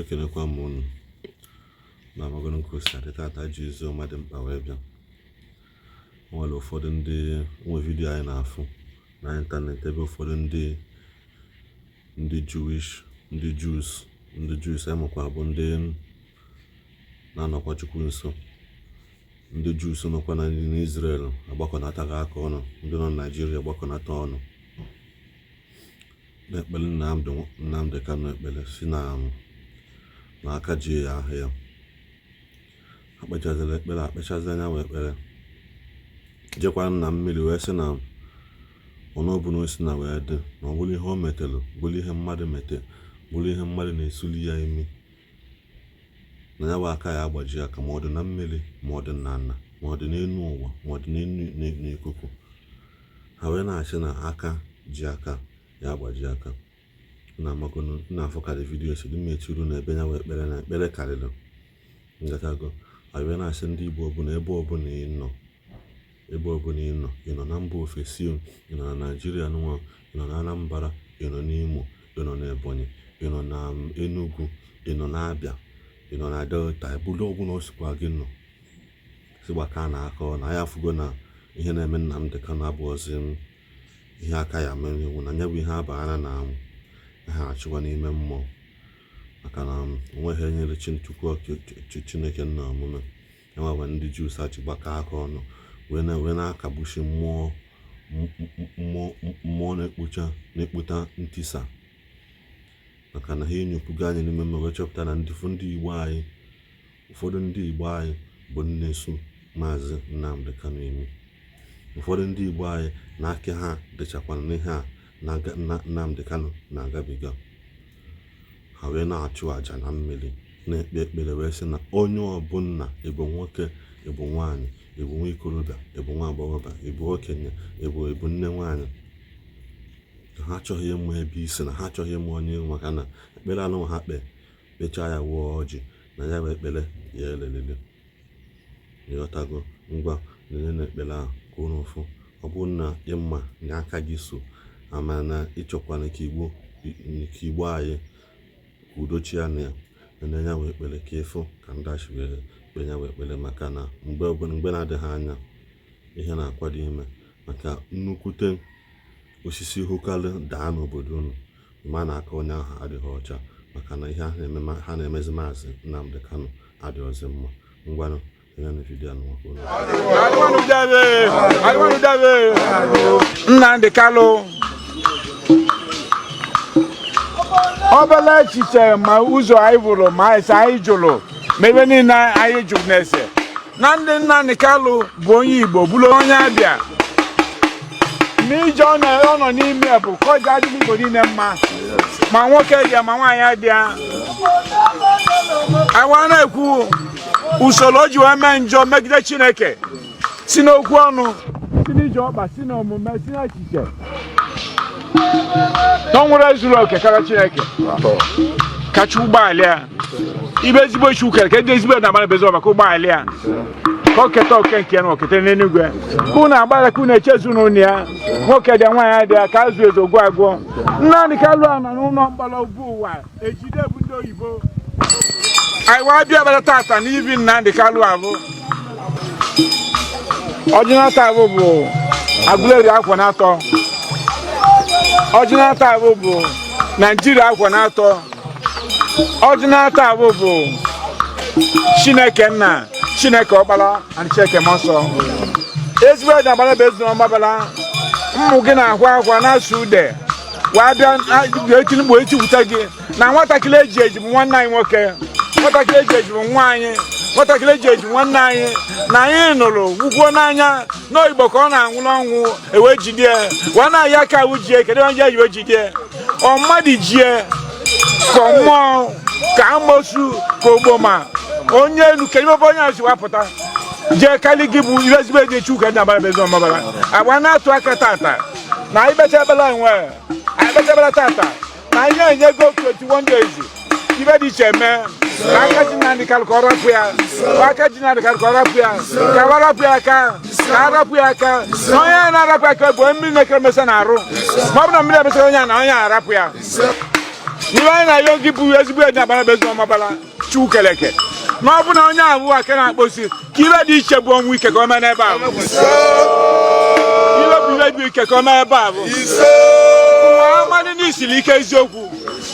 Ekenekwa m unu na amagoro nke o si adị. Tata ji ozi ọma dị mkpa wee bịa. O nwere ụfọdụ ndị nwe vidiyo anyị na-afụ na ịntanetị ebe ụfọdụ ndị Jewish, ndị Jews, ndị Jews emekwa bụ ndị na-anọkwa Chukwu nso, ndị Jews nọkwa na n'Israel agbakọnataghị aka ọnụ, ndị nọ na Naịjirịa agbakọnata ọnụ na-ekpere Nnamdi Kanu ekpere si na na aka ji ya ahụ ya. Ha kpechaziri ekpere, akpechazi anya wee ekpere jekwa na mmiri wee sị na ọnụ ọbụla o si na wee dị na ọ bụrụ ihe o metere, bụrụ ihe mmadụ mete, bụrụ ihe mmadụ na-esuli ya imi na ya bụ aka ya agbaji aka, ma ọ dị na mmiri, ma ọ dị na ana, ma ọ dị n'elu ụwa, ma ọ dị n'elu n'ikuku. Ha wee na-asị na aka ji aka ya agbaji aka. Na amagonu na afọ karị vidiyo si dị mma etiru na ebe ya wee ekpere na ekpere karịrị ngatago. Anyị wee na-asị ndị Igbo ọbụla, ebe ọbụla ị nọ, ebe ọbụla ị nọ, ị nọ na mba ofesi, ị nọ na Naịjirịa nụnwa, ị nọ na Anambra, ị nọ n'Imo, ị nọ n'Ebonyi, ị nọ na Enugu, ị nọ n'Abịa, ị nọ na Delta, ebe ọbụla o sikwa gị nọ, si gbaka na aka ọ na anyị afụgo na ihe na-eme Nnamdi Kanu abụghịzi ihe aka ya mere iwu na ya bụ ihe abaghara na ha achịkwa n'ime mmụọ, maka na onweghị enyere Chukwu Chineke nna omume enwe bụ ndị Jews achị gbakọ aka ọnụ wee na-akagbuchi mmụọ mmụọ na-ekpocha na-ekpota ntisa, maka na ha enyopụgo anyị n'ime mmụọ wee chọpụta na ndị ndị Igbo anyị, ụfọdụ ndị Igbo anyị bụ nnesu Maazị Nnamdi Kanu imi. Ụfọdụ ndị Igbo anyị na aka ha dịchakwana n'ihe a na Nnamdi Kanu na-agabiga. Ha wee na-achụ àjà na mmiri, na-ekpe ekpere wee sị na onye ọbụla, ịbụ nwoke, ịbụ nwaanyị, ịbụ nwa ikorobịa, ịbụ nwa agbọghọbịa, ịbụ okenye, ịbụ nne nwaanyị, na ha achọghị ịmụ ebe isi, na ha achọghị ịmụ onye, maka na ekpere anụ ha kpee kpechaa ya wụọ ọjị na ya bụ ekpere ya elelele. Ịghọtago? Ngwa, nene na ekpere ahụ ka unu fụ. Ọ bụrụ na ịma na aka gị so ama na ịchọkwana ka Igbo, ka Igbo anyị ka udo chia na ya, nene ya wee ekpere ka ịfụ ka ndị achị wee kpee ya wee ekpere, maka na mgbe ọbụla, mgbe na-adịghị anya, ihe na-akwado ime maka nnukwute osisi hụkarị daa n'obodo unu, ma na aka onye ahụ adịghị ọcha, maka na ihe ha na-emezi Maazị Nnamdi Kanu adịghịzi mma. Ngwanụ, nenenụ vidiyo anụ maka unu. Nnamdi Kanu, obele echiche ma ụzọ anyị bụrụ ma ese anyị jụrụ ma ebe niile anyị jụrụ na-ese na ndị Nnamdi Kanu bụ onye Igbo, bụrụ onye Abịa, n'ije ọ nọ n'ime bụ ka ọ ji adịghị Igbo niile mma, ma nwoke dị ya ma nwaanyị dị ya. Anyị na-ekwu usoro o ji wee mee njọ megide Chineke, si n'okwu ọnụ, si n'ije ọkpa, si n'omume, si n'echiche, na ọ nwere zuru oke karịa Chineke kacha ụgbọala ya ibe ezigbo chi ukere ka ezigbo na-agbara ebe maka ụgbọala ya ka o keta oke nke ya na okete n'eluigwe, ka unu agbara, ka unu eche ezinụlọ ya, nwoke dị, nwaanyị dị ya, ka azụ ezu ogwu agụọ. Nnamdi Kanu a nọ n'ụlọ mkpọrọ bụ ụwa ejide bụ ndị oyibo. Anyị wee bịa bịara tata n'ibi Nnamdi Kanu abụ ọjịnata abụ bụ Aguleri akwa na-atọ, ọjịnata abụ bụ Naijiria akwa na-atọ, ọjịnata abụ bụ Chineke nna, Chineke ọkpara na Chineke mmụọ nsọ. Ezigbo eji agbara bụ ezinụlọ mgbabara mmụ gị na-akwa akwa na-asụ ude wee bịa eti mgbe etiwute gị na nwatakịrị eji eji bụ nwanne anyị nwoke, nwatakịrị eji eji bụ nwa anyị, nwatakịrị eji eji nwanne anyị, na anyị nụrụ gwukwuo n'anya n'oyibo ka ọ na-anwụ n'ọnwụ ewee jidie wee na-ayị aka awụ jie. Kedu onye eji wee jidie? Ọ mmadụ jie ka mmụọ, ka amosu, ka ogboma onye elu? Kedu ebe onye ahụ si wapụta jee kali gị bụ ihe ezigbo eji echu ka ndị agbara bụ ezi ọmabara agba na-atụ aka tata na anyị kpecha ekpere nwe anyị kpecha ekpere tata na anyị enyego 21 days ibe dị iche mee ka aka ji Nnamdi Kanu ka ọ rapụ ya, ka aka ji Nnamdi Kanu ka ọ rapụ ya, ka ọ rapụ ya aka, ka a rapụ ya aka, na onye na-arapụ aka bụ mmiri na-ekere mesa na arụ, ma ọ bụ na mmiri emesara onye a na onye a arapụ ya. N'ihe anyị na-ayọ gị bụ ezigbo edi agbara bụ ezi ọmabala Chukwu keleke na ọ bụ na onye ahụ aka na-akpọsi ka ibe dị iche bụ ọnwụ ike ka o mee n'ebe ahụ, ibe bụ ibe bụ ike ka o mee ebe ahụ. Ụwa amadị n'isiri ike eziokwu,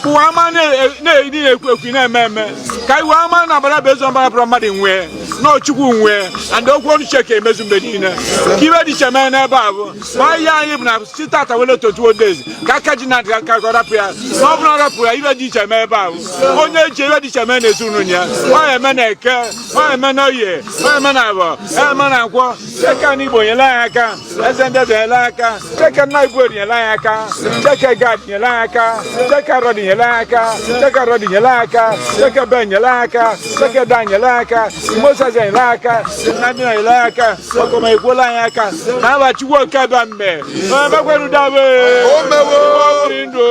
ụwa ama na-eri na-ekwu ekwu na-eme eme ka iwe ama na agbara bụ ezi ọmabala bụrụ mmadụ nwee na Chukwu nwee and okwu ọnụ Chineke emezu mgbe niile ka ibe dị iche mee n'ebe ahụ. Ma ihe anyị bụ na site tata wele 21 days ka aka ji na-adị aka ka ọ rapụ ya, ma ọ bụrụ na ọ rapụ ya, ibe dị iche mee ebe ahụ. Onye eji ibe dị iche mee n'ezinụlọ ya, ọ ya eme na Eke, ọ ya eme na Oye, ọ ya eme na Avọ, ọ ya eme na Nkwọ. Cheke na Igbo nyere anyị aka, eze ndị eze nyere anyị aka, Cheke nna Igbo nyere anyị aka, Cheke Gad nyere anyị aka, Cheke Rọdị nyere anyị aka, Cheke Rọdị nyere anyị aka, Cheke Ben nyere anyị aka, Cheke Dan nyere anyị aka, Moses nyere anyị aka, Nnamdi nyere anyị aka, Ọkọma ekwuola anyị aka na aba Chukwu oke ebe mme onye mekweru dabe mmiri ndụ.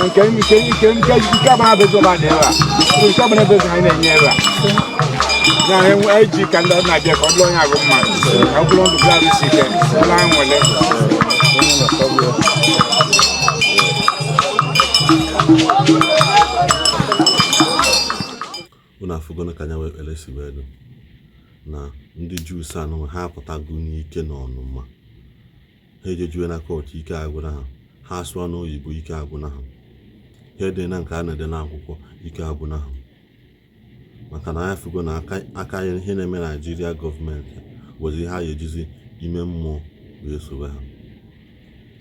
Nke nke nke nke nke agbara bụ ebe a dị ebe a, nke agbara bụ anyị na-enye ebe a na eji ka ndị na-abịa ka ọ dịrị onye agụ mma, ka ọ bụrụ ndụ bụrụ arụsị ike bụrụ anwụle. Unu afụgona ka anya wee ekpere si wee dị na ndị Jews anụ ha apụtago n'ike na ọnụma ha ejejuwe na court, ike agwụna ha, ha asụọ n'oyibo, ike agwụna ha, ha ede na nke a na-ede n'akwụkwọ, ike agwụna ha, maka na anyị afụgo na aka ihe na-eme Naijiria gọọmenti wezi ihe ha ejizi ime mmụọ wee sobe ha.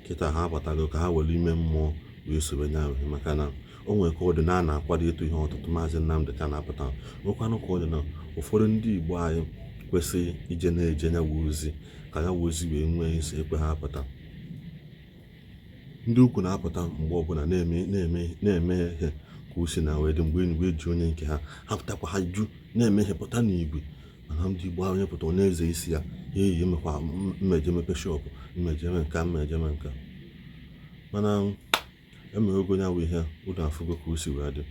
Kịta ha apụtago ka ha were ime mmụọ wee sobe nya, maka na o nwere ka ọ dị na a na-akwado ịtụ ihe ọtụtụ Maazị Nnamdi Kanu apụta, nwekwanụ ka ọ dị na ụfọdụ ndị Igbo anyị kwesịrị ije na-eje nyawa ozi ka ya ozi wee nwee isi ekwe ha apụta. Ndị ukwu na-apụta mgbe ọbụla na-eme na-eme na-eme ihe ka o si na wee dị mgbe enyi wee ji onye nke ha ha pụtakwa, ha ju na-eme ihe pụta n'igwe, mana ndị Igbo ahụ onye pụta ọ na-eze isi ya ya eyi emekwa mmeje mepe shop, mmeje eme nka, mmeje eme nka, mana emere ogo ya bụ ihe unu afụgo ka o si wee dị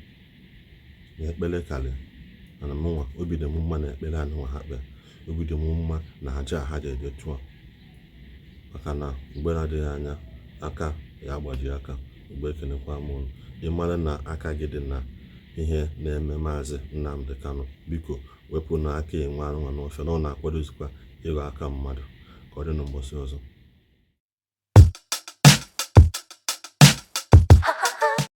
na ekpere karị. Mana mụnwa, obi dị m mma na ekpere anụnwa ha kpee, obi dị m mma na aja ha ji eje chụọ, maka na mgbe na-adịghị anya aka ya agbaji aka. Mgbe ekenekwa m unu, ị mara na aka gị dị na ihe na-eme Maazị Nnamdi Kanu, biko wepụ na aka enwe anụnwa n'ofe na ọ na-akwadozikwa ịghọ aka mmadụ. Ka ọ dị na mbọsị ọzọ.